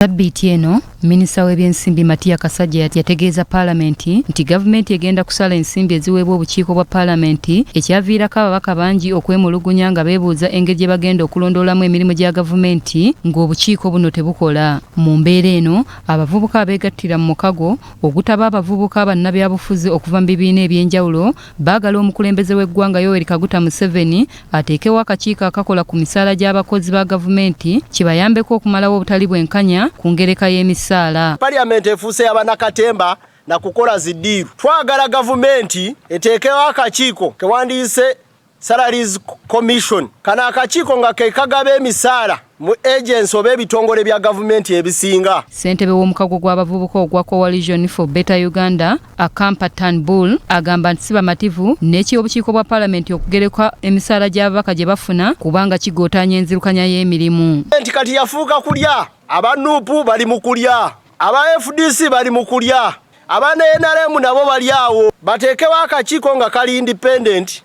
Sabbiiti eno, Minisita w'ebyensimbi Matia Kasaija yategeeza Palamenti nti gavumenti egenda kusala ensimbi eziweebwa obukiiko bwa Palamenti ekyaviirako ababaka bangi okwemulugunya nga beebuuza engeri gye bagenda okulondoolamu emirimu gya gavumenti ng'obukiiko buno tebukola. Mu mbeera eno, abavubuka abeegattira mu mukago ogutaba abavubuka bannabyabufuzi okuva mu bibiina eby'enjawulo baagala omukulembeze w'eggwanga Yoweri Kaguta Museveni ateekewo akakiiko akakola ku misaala gy'abakozi ba gavumenti kibayambeko okumalawo obutali bwenkanya ku ngereka y'emisaala. Parliament efuuse ya bannakatemba na kukola zi ddiiru. Twagala gavumenti eteekewo akakiiko kewandiise Salaries Commission. Kano akakiiko nga ke kagaba emisaala mu agency oba ebitongole bya gavumenti ebisinga. Ssentebe w'omukago gw'abavubuka ogwa Coalition for Better Uganda, Akampa Turnbull, agamba nti si bamativu n'eky'obukiiko bwa palamenti okugereka emisaala gy'ababaka gye bafuna kubanga kigootaanya enzirukanya y'emirimu. Nti kati yafuuka kulya, aba Nup bali mu kulya, aba FDC bali mu kulya, aba NRM nabo bali awo. Bateekewo akakiiko nga kali independent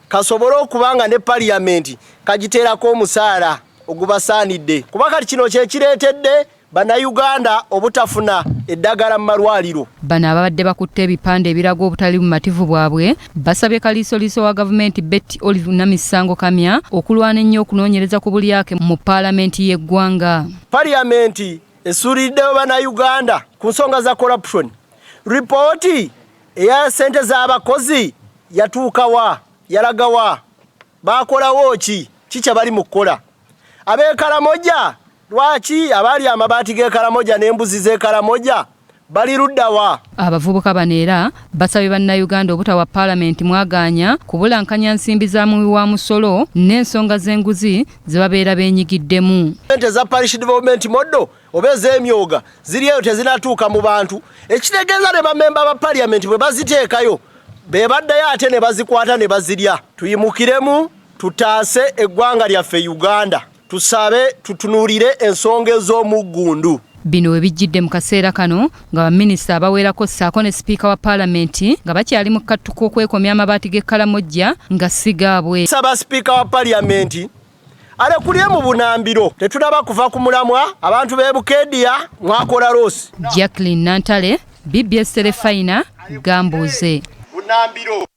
kasobole okuba nga ne parliament kagiteerako omusaala ogubasaanidde, kuba kati kino kye kireetedde Bannayuganda obutafuna eddagala mu malwaliro. Bano ababadde bakutte ebipande ebiraga obutali bumativu bwabwe basabye kaliisoliiso wa gavumenti Betty Olive Namisango Kamya okulwana ennyo okunoonyereza ku bulyake mu paalamenti y'eggwanga. Parliament esuuliriddeyo Bannayuganda ku nsonga za corruption. Ripooti eya ssente z'abakozi yatuuka wa? Yalaga wa? Baakolawo ki? Ki kye bali mu kukola? Ab'e Karamoja lwaki abaali amabaati g'e Karamoja n'embuzi z'e Karamoja bali ludda wa? Abavubuka bano era basabye Bannayuganda obutawa Palamenti mwagaanya kubulankanya nsimbi za muwi wa musolo n'ensonga z'enguzi ze babeera beenyigiddemu. Ssente za Parish Development Model oba ez'emyoga ziri eyo tezinatuuka mu bantu, ekitegeeza ne bamemba ba Parliament bwe baziteekayo be baddayo ate ne bazikwata ne bazirya. Tuyimukiremu tutaase eggwanga lyaffe Uganda, tusabe tutunuulire ensonga ez'omuggundu. Bino we bijjidde mu kaseera kano nga baminisita abawerako ssaako ne sipiika wa Palamenti nga bakyali mu kattu k'okwekomya amabaati g'e Kalamojja nga si gaabwe. Saba sipiika wa Parliament alekulire mu bunambiro, tetunaba kuva ku mulamwa, abantu b'e Bukedia mwakola loosi. Jacqueline Nantale, BBS Terefayina, Gambuuze. Bunambiro.